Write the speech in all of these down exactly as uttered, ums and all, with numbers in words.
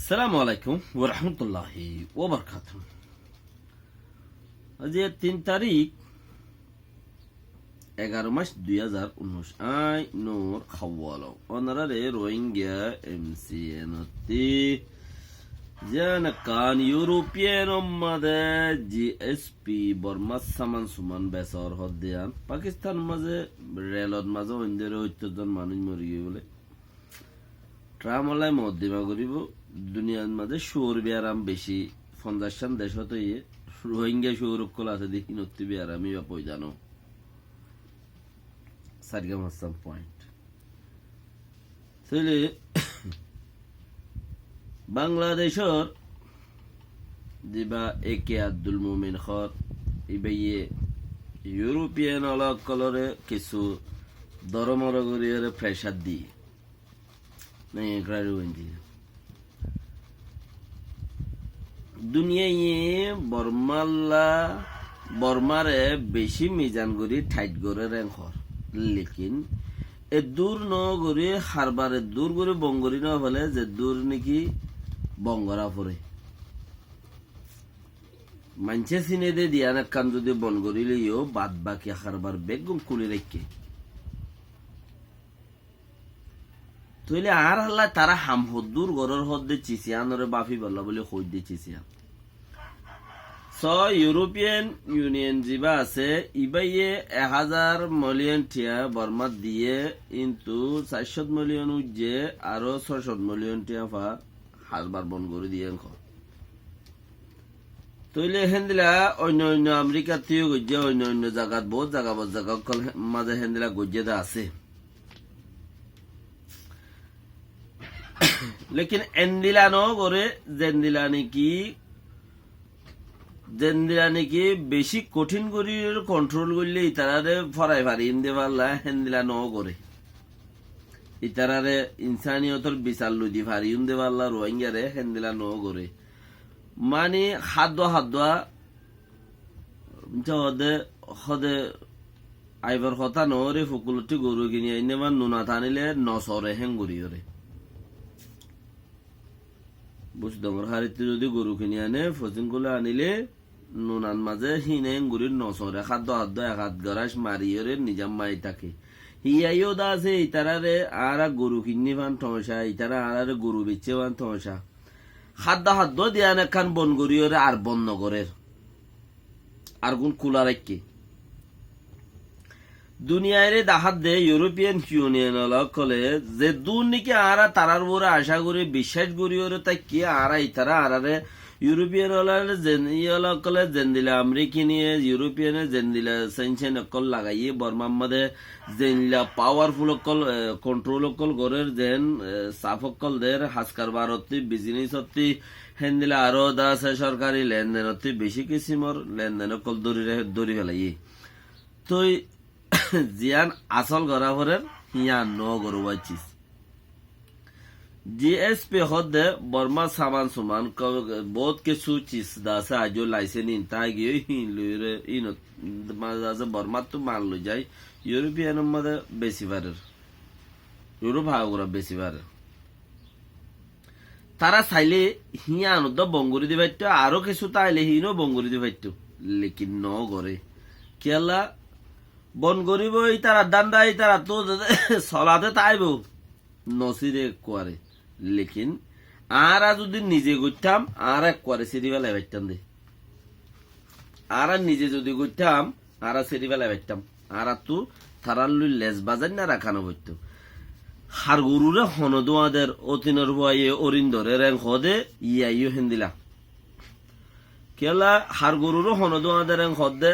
Assalamu alaikum wa rahmatullahi wa barakatuhu. Aijja tin tarík, egaro mac dui házar unnúic, añí Nur Hawwalo. Ónorare Rohingya M C N ottí ziyán ekkán European or mazé G S P Bormar saman suman besor hoó de yián. Pakistan or mazé relot mazé óindore óttor zon manúic mori giyói bóle. Trump ollá moddima goríbou, duniyar mazé cúor biyaram beci, fonzaic cán decót óiye, Rohingya cúor ókkol asé de, hínottú biyaram ibá foida no. Sairgá fañssán point. Tóile Bangladecór zibá A K Abdul Momin hoór, ibáye European ola ókkolore kissú doromoro goríyore pressure diyé. Nahi, enquiry óiye. Duniyaiye Bormalla, Bormare beci mizan gorí tight gorér en hoór. Lekin eddur no gorí, harbar eddur gorí bon gorí no fele, zeddur niki bon gorá foré. Maincé sine de diyan ekkán zodi bon goríleyo, bad baki harbar beggún kúli raikké. Tóile añár halla tará ham hoddur gorór hoó de cis iánore báfi bolla bóli hoói de cis ián. So, European Union zibá asé, ibáye ek házar million thiañ Bormat diyé, kintu sair cót million uijjé, aró sói cót million thiañ far harbar bon gorí diyé en hoór. Tóile héndilla oinno oinno Amerikattú yó goijjé, oinno oinno zagat, bout zaga, bout zaga ókkol mazé héndilla goijjé de asé. Lekin endilla no goré, zendilla niki, zendilla niki beci kothin gorí kontrol goillé itarare forai fari inde falla, héndilla no goré. Itarare insaniyotor bisar loi di fari inde falla Rohingyare, héndilla no goré. Mani háddua háddua, hoóde, hoóde aibar hotá noóre, fukulottí goru kini ainné, ma nunat anile nosore héngorí óre. Buc dongor hárittí zodi goru kini ané, fosín kule anile, nunat mazé híne héngorí nosore, háddua háddua ek hát gorác mariyóre nizam mai táke. Hiyáiyó de asé, itarare añára goru kinní fán thoóñca, itara añárare goru beiccé fán thoóñca. Háddua háddua diyan ekkán bon goríyore ar bon nogorér. Ar gún kúla raikké. Duniyaire dahádde European Union ola ókkole zeddúr niki añára tarár uore acá gorí, biccác goríyore táikki, añára itara añárare European olare zen-, iye ola ókkole zendilla Amerikaniye, Europeane zendilla sanction ókkol lagaiyé Bormar mazé, zendilla powerful ókkol, e, control ókkol gorér, zen, e, saf ókkol der, haskar barottí, business ottí, héndilla aró de asé sorkari lendenottí beci kisimor lenden ókkol dóri re-, dóri felaiyé. Toi ziyán asól gorá forer, híyan no goró baiccís. G S P hoódde Bormar saman suman ko-, bout kessú cis de asé, aijjó laisens in táigiyói, híin loiyóre, híinot mazé asé Bormattú mal loi zai, European or mazé besi farer. Europe hagura besi farer. Tará sailé híyan uddá bon gorí di faittó, aró kessú táile híino bon gorí di faittó. Lekin no goré. Kiyólla bon goríbou, ítara dánda, ítarattú solade táibou. Nosíre ekkuare. Lekin añára zodi nize goittám, añára ekkuare síri félai faittám de. Añára nize zodi goittám, añára séri félai faittám. Añárattú tarár loi les bazainna raká no foittó. Har gorure hono duañder, ótinor fuaye órin dorer en hoóde, iyaiyó héndilla. Kiyólla har gorure hono duañder en hoóde,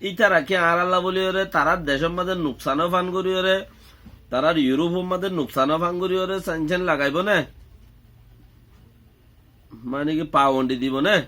ítara ki añárálla bóliyoré, tarár decór mazé nuksanó fán goríyoré, tarár Iurópor mazé nuksanó fán goríyoré, sanction lagaibó né? Mani ki pawondi dibo né?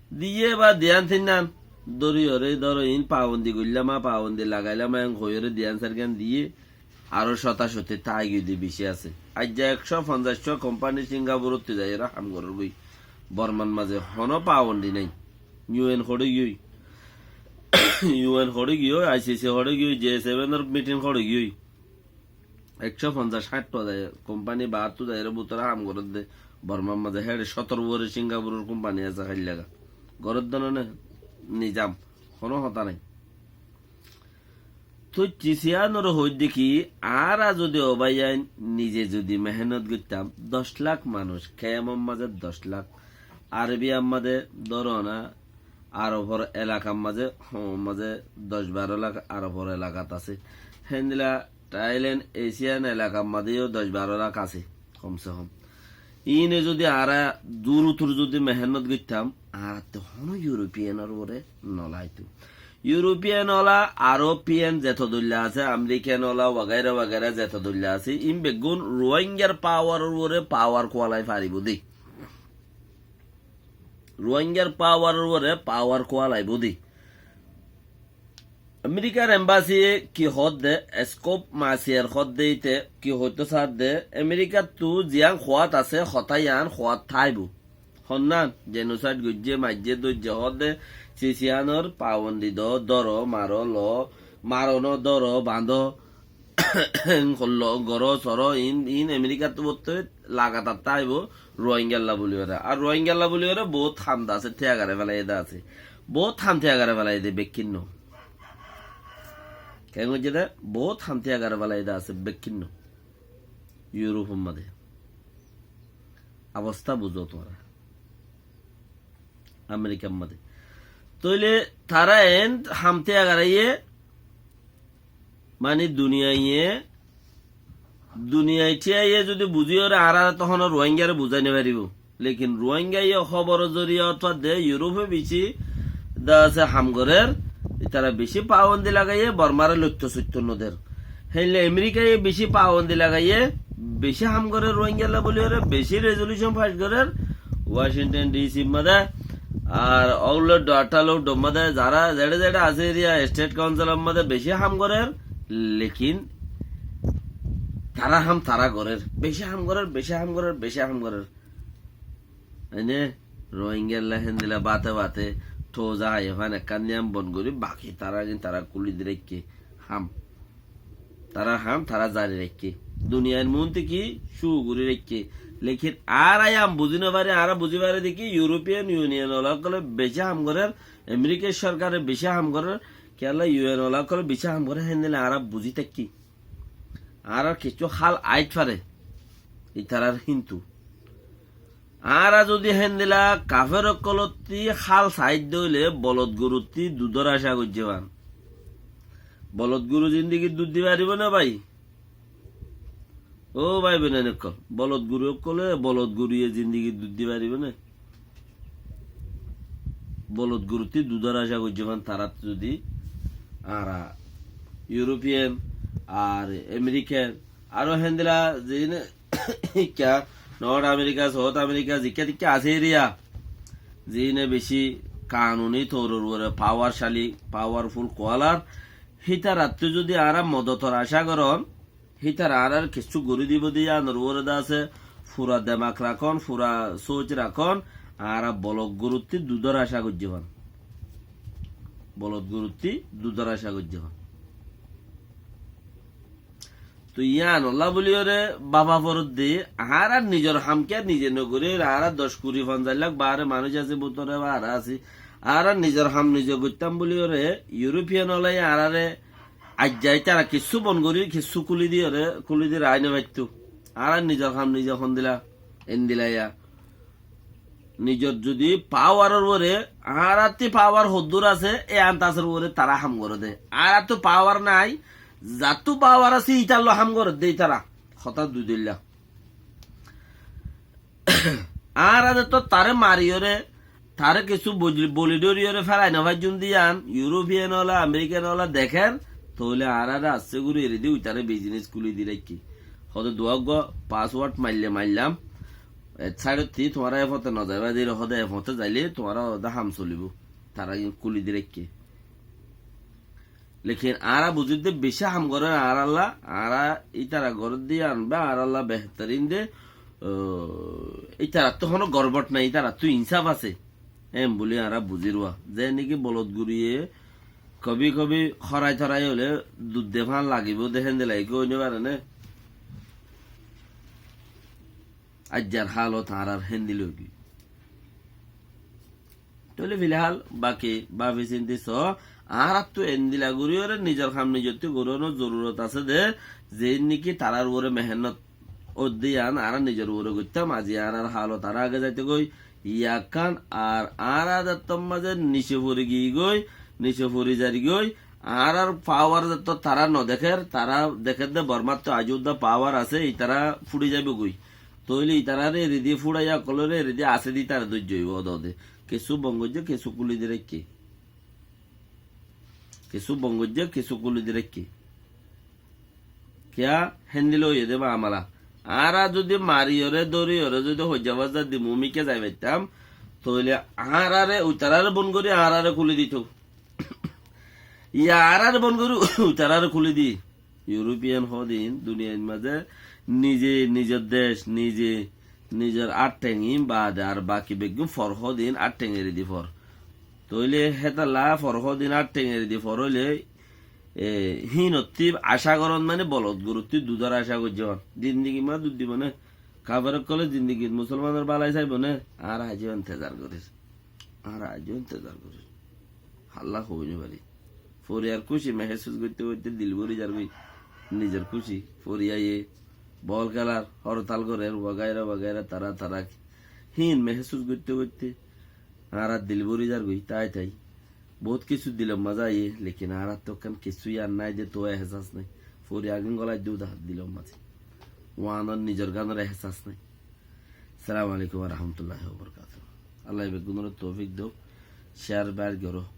Diyé ba diyan tinnan dóriyoré, dóro iín pawondi goillám, pawondi lagailám, en hoiyóre diyan sairgán diyé, aró cóta cóti táigiyoi de bicí asé. Aijja ekcó fonzaiccúa kompani Singapurottú zaiyóre ham gorór goi. Bormar mazé honó pawondi nái. U N hoçé giyói, U N hoçé giyói, I C C hoçé giyói, G seven or mitin hoçé giyói. ekcó fonzaic háñt wa zai, kompani baáttu zaiyóre bútore ham gorédde, Bormar mazé héçe cótor uore Singapuror kompani asé háillega. Gorédde no né nizam, honó hotá nái. Tói Cisiyanore hoóidde ki, añára zodi o báiyain nize zodi mehénnot goittám, doc lak manúic, kemor mazé doc lak, Arobiyar mazé dóro na, Arobor elakar mazé, hom mazé doc baró lak Arobor elakat asé. Héndilla Thailand, Asian elakar mazé yó doc baró lak asé, homse hom. Iíne zodi añára dur utur zodi mehénnot goittám, añárattú honó Iuropiyanor uore no laitó. Iuropiyan ola, Arobiyan zeto dóilla asé, Amerikan ola, wagaira wagaira zeto dóilla asé, iín beggún Ruáingar pawaror uore pawar kuwalai faribóu dé. Ruáingar pawaror uore pawar kuwalaibóu dé. Amerikar embasiye ki hoódde, Skop Masiyar hoódde íte ki hoitó saádde, Amerikattu ziyán kuwát asé, hotá yían kuwát táibou. Honnán, jenosaid goijjé, maijjé, dóijje hoódde, Cisiyanor pabondi do, dóro, maro, lo, maro no, dóro, bañdó, holló, goró, soró, iín, iín Amerikattu bótte lagatar táibou, Ruáingalla buli goré. Ar Ruáingalla buli goré bout ham de asé, tíyagare félaiye de asé. Bout ham tíyagare félaiye de bekkín no. Keén goijjé de? Bout ham tíyagare félaiye de asé bekkín no. Iurofor mazé. Obostá buzó tuáñra. Amerikar mazé. Tóile tará eén ham tíyagare ye, mani duniyaiye, duniyai thíyaye zodi buzíyore añára tohón Ruáingare buzái no faribóu. Lekin Ruáingaye hóboror zoriya otfadde Iurofe bicí de asé ham gorér, ítara bicí pabondi lagaiye Bormare loitto soitto no der. Héinle Amerikaye bicí pabondi lagaiye, bicí ham gorér Ruáingalla buli goré, bicí rezolucon fas gorér, Washington D C mazé, ar ógulla dhoattal óddor mazé, zara zeçé zeçé asé eriya, State Councilor mazé bicí ham gorér, lekin tará ham tará gorér, bicí ham gorér, bicí ham gorér, bicí ham gorér. Ene Ruáingalla héndilla báte báte thóza aiyé fán ekkán niyam bon gorí, baki tará gin tará kúli di raikké ham. Tará ham tará zari raikké. Duniyair muúntu ki cúru gorí raikké. Lekin añára yían buzí no fari, añára buzí fari de ki Iuropiyan Iuniyon ola ókkole bicí ham gorér, Amerikar sorkare bicí ham gorér, kiyólla U N ola ókkole bicí ham gorér, héndilla añára buzí táikki. Añárar kessú hál aáit fare, ítarar híntu. Añára zodi héndilla kafer ókkolótti hál saáidde óile bolot goruttí dudór acá goijjé fán. Bolot goru zindigir dud di faribó né bái? Ó bái boináin ókkol, bolot goru ókkolé, bolot goruye zindigir dud di faribó né? Bolot goruttí dudór acá goijjé fán tarát zodi añára Iuropiyan ar Amerikan aró héndilla ziíne ikká North America, South America zikká tikká asé eriya, ziíne bicí kanuni touror uore pawarcali, pawarful kuwalar, hítarattú zodi añára modotor acá gorón, hítara añárar kessú gorí dibou de yíanor uore de asé, fura demak rakón, fura sóoc rakón, añára bolot goruttí dudór acá goijjé fán. Bolot goruttí dudór acá goijjé fán. Toi yíanolla buli óre báfa foredde, añárar nizor ham kiyá nize nogorír, añára doc kuri fonzaic lak baáre manúic así, bútore baáre así. Añárar nizor ham nize goittám buli óre, Iuropiyan ola añáráre aijja ítara kessú bon gorí, kessú kúli diyóre, kúli di raái no faittó. Añárar nizor ham nize hondilla, endilla yá. Nizor zodi pawaror uore, añárattí pawar hoddúr asé, e antasor uore tará ham goré de. Añárattú pawar nái, zattú pawar asé, ítarlla ham goré de ítara. Hotá dui dóilla. Añára zeto taré mariyóre, taré kessú boli, boli dhoriyóre félai no faijjum de yían, Iuropiyan ola, Amerikan ola dekér, tóile añáráre assé gorí eri di, uitaré bizinis kúli di raikké. Hode duwa uggúa pasward maille maillam, Ek sáidottí tuáñra e fote no zaiba, zire hode e fote zaile tuáñra hode ham solibó. Tará gin kúli di raikké. Lekin añára buzír de bicí ham gorér añáralla, añára ítara gorér de yían be añáralla behterin de, o, ítarattú honó gorbot nai, ítarattú insáf asé. Em buli añára buzír uwa. Ze niki bolot guriye kobi kobi hórai torai óile dud de fán lagibó de héndilla ki ói no fare né? Aijjar hálot añárar héndilla óigiyói. Tóile filhál baki báfi sinti soó, añáráttu endilla goríyoré nizor ham nizottú gorónor zorurot asé dé, zeén néki tarár uore mehénnot ódde yían añára nizor uore goittám, aijja añárar hálot aró age zaitogói, yían ekkán, ar añára zettór mazé nice fori giyói, nice fori zargói, añárar pawar zettór tará nodekér, tará dekér dé Bormáttu aijjó udda pawar asé, itará fúçi zaibogói. Tóile itaráre eri di fúçaiya ókkolóre eri di asé di itará dóijjo óibo ódode. Kessú bon goijjé, kessú kúli di raikké. Kessú bon goijjé, kessú kúli di raikké. Kiyá héndilla óiye dé maamala. Añára zodi mariyoré, dóriyoré zodi hoijja bazar di mumike zai faittám, tóile añáráre, itaráre bon gorí añáráre kúli dito. Yá añáráre bon gorí itaráre kúli di. Iurópiyan hodin duniyair mazé nize nizor dec, nize nizor át theng ín baade ar baki beggún for hodin át theng eri di for. Tóile hétalla for hodin át theng eri di for óile, e, híinottí acá gorón mane bolod goruttí dudor acá goijjé. Zindigi ma dud dibo né? Kafer ókkole zindigit musolmanor bálai saibo né? Añára aijjó intezar gorír. Añára aijjó intezar gorír. Hálla hoói no fari. Foriyar kúci mehésus goitte goitte dil bóri zargói. Nizor kúci, foriyaye bol kélar, hortal gorér, wagaira wagaira, tará tará. Híin mehésus goitte goitte añárar dil bóri zargói, tái tái. Bout kessú dilor mazé aiyé, lekin añárattú ekkán kessú yían nái dé, toó ehsas nái. Foriya gín golai dé uda dilor mazé. Uánor nizor gánor ehsas nái. Assalamu alaikum wa rahmatullahi wa barakatuhu. Allah beggúnoré toufik douk. Share bar goró.